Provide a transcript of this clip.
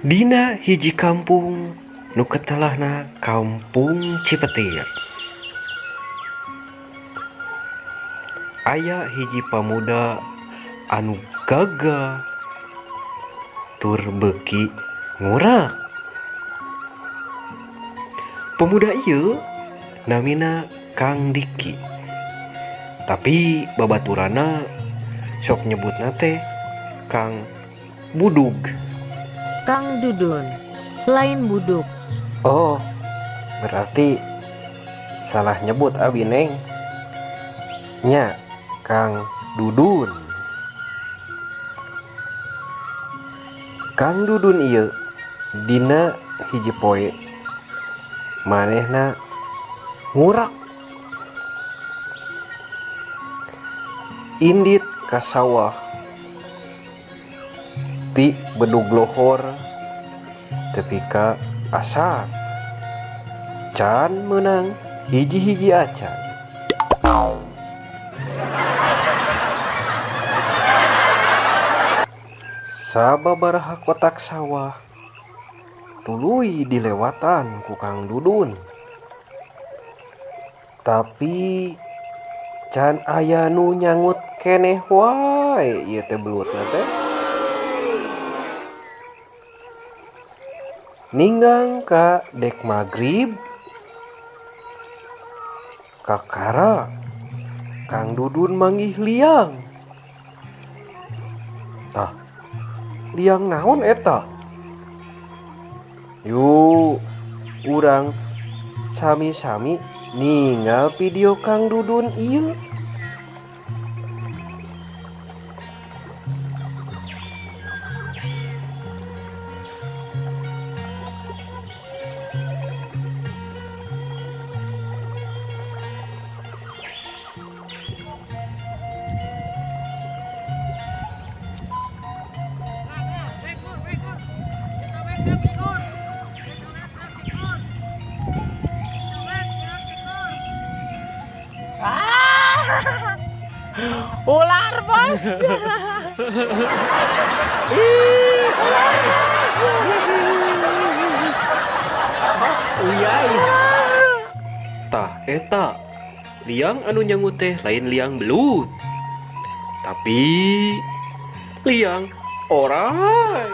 Dina hiji kampung nu ketelahna Kampung Cipetir. Aya hiji pamuda anu gagah tur beuki ngurak. Pemuda ieu namina Kang Diki. Tapi babaturana sok nyebutna teh Kang Budug. Kang Dudun, lain buduk. Oh, berarti salah nyebut abi neng. Nya, Kang Dudun. Kang Dudun ieu dina hiji poe manehna ngurak. Indit ka sawah ti bedug lohor tepi ka asar. Can meunang hiji-hiji acan. Sababaraha kotak sawah tuluy dilewatan ku Kang Dudun. Tapi can aya nu nyangut keneh wae ieu teh belutna teh. Ninggang ka dek magrib kakara Kang Dudun manggih liang. Tah, liang naon eta? Yuk, urang sami-sami ninggal video Kang Dudun ieu. Ular bos. Ih, ular. Uyai. Tah eta liang anu nyangut teh lain liang belut, tapi liang orai.